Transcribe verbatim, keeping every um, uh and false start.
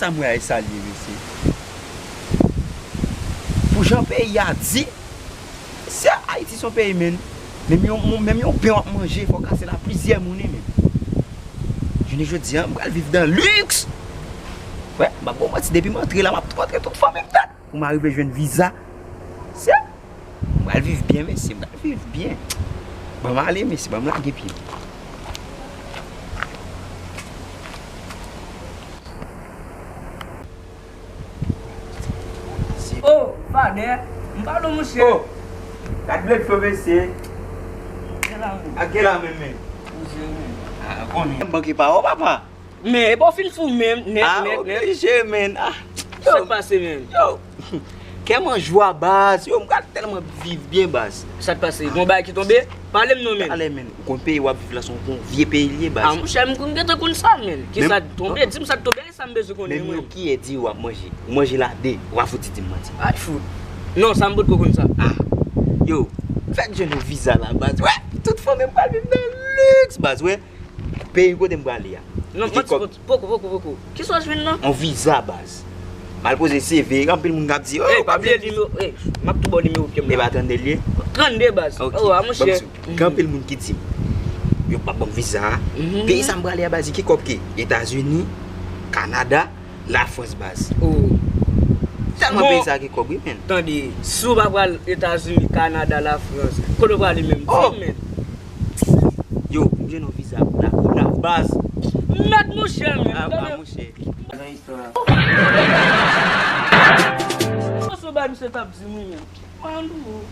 Sa m wè a e salye, mesye. Pou jan peyi a di, mesye, Ayiti se yon peyi, menn. Menm yon, menm yon pen w ap manje, fò w kase l a plizyè moun, wi, menn. Jounen jodi a, m pral viv dan liks. Wè, m ap ba w manti, depi m antre la, m ap tou antre tout fanmi m tèt. Pou m arive jwenn viza. Mesye, m pral viv byen, mesye, m pral viv byen. Ban m ale, mesye, ban m lage pye m. Oh, fadè, m pale w, monchè. Oh, gad blèd flo, mesye. Gade la menm. Ak gade la menm, men. Monchè, men. Ah, konnen. M manke pa w, papa. Men, epa w fin fou menm, nèt, ah, nèt, nèt. Oblije, men. Ah, sa k pase, men? Yo, kè m an jwa, baz. Yo, m pral tèlman viv byen, baz. Sa k pase? Gon bagay ki tonbe? Pale m non, men. Talè, men. Ou konn peyi w ap viv la, se yon vye peyi li ye, baz. Ah, monchè, m konn gentan konn sa, men. Kisa k tonbe? Di m sa k tonbe, e sa m bezwen konnen, men. Menm yon kiyè di w ap manje. Ou manje la de, ou pa fouti di m manti. Ay, fout. Non, sa m potko konn sa. Ah, yo, fèk jwenn yon viza la, baz. Wè, tout fanmi m pral viv nan liks, baz, wè. Peyi kote m prale a. Non, manti, poko, poko, poko. Kisa w jwenn nan? Yon viza, baz. M al poze C V, gen anpil moun k ap di, oh, ey, pa bliye nimewo, ey, m ap tou ba w nimewo pye m la. E pa trannde l ye? Trannde, baz. Ok. Oh, a, monchè. Ban m di w, gen anpil moun ki di m, yo p ap ban m viza a. Peyi sa m prale a, baz, ki kòb ki? Etazini, Kanada, Lafrans, baz. Oh. Tèlman peyi sa ki kòb, wi, menn. Tande, si w pa pral Etazini, Kanada, Lafrans, kote w prale menm? Di m, menn. Yo, m jwenn yon viza pou Lagonav, baz. Mèt, monchè, men. Ah, ah, monchè. Nan istwa. Kote w bay misye t ap di m, wi, men. Mwen an dou.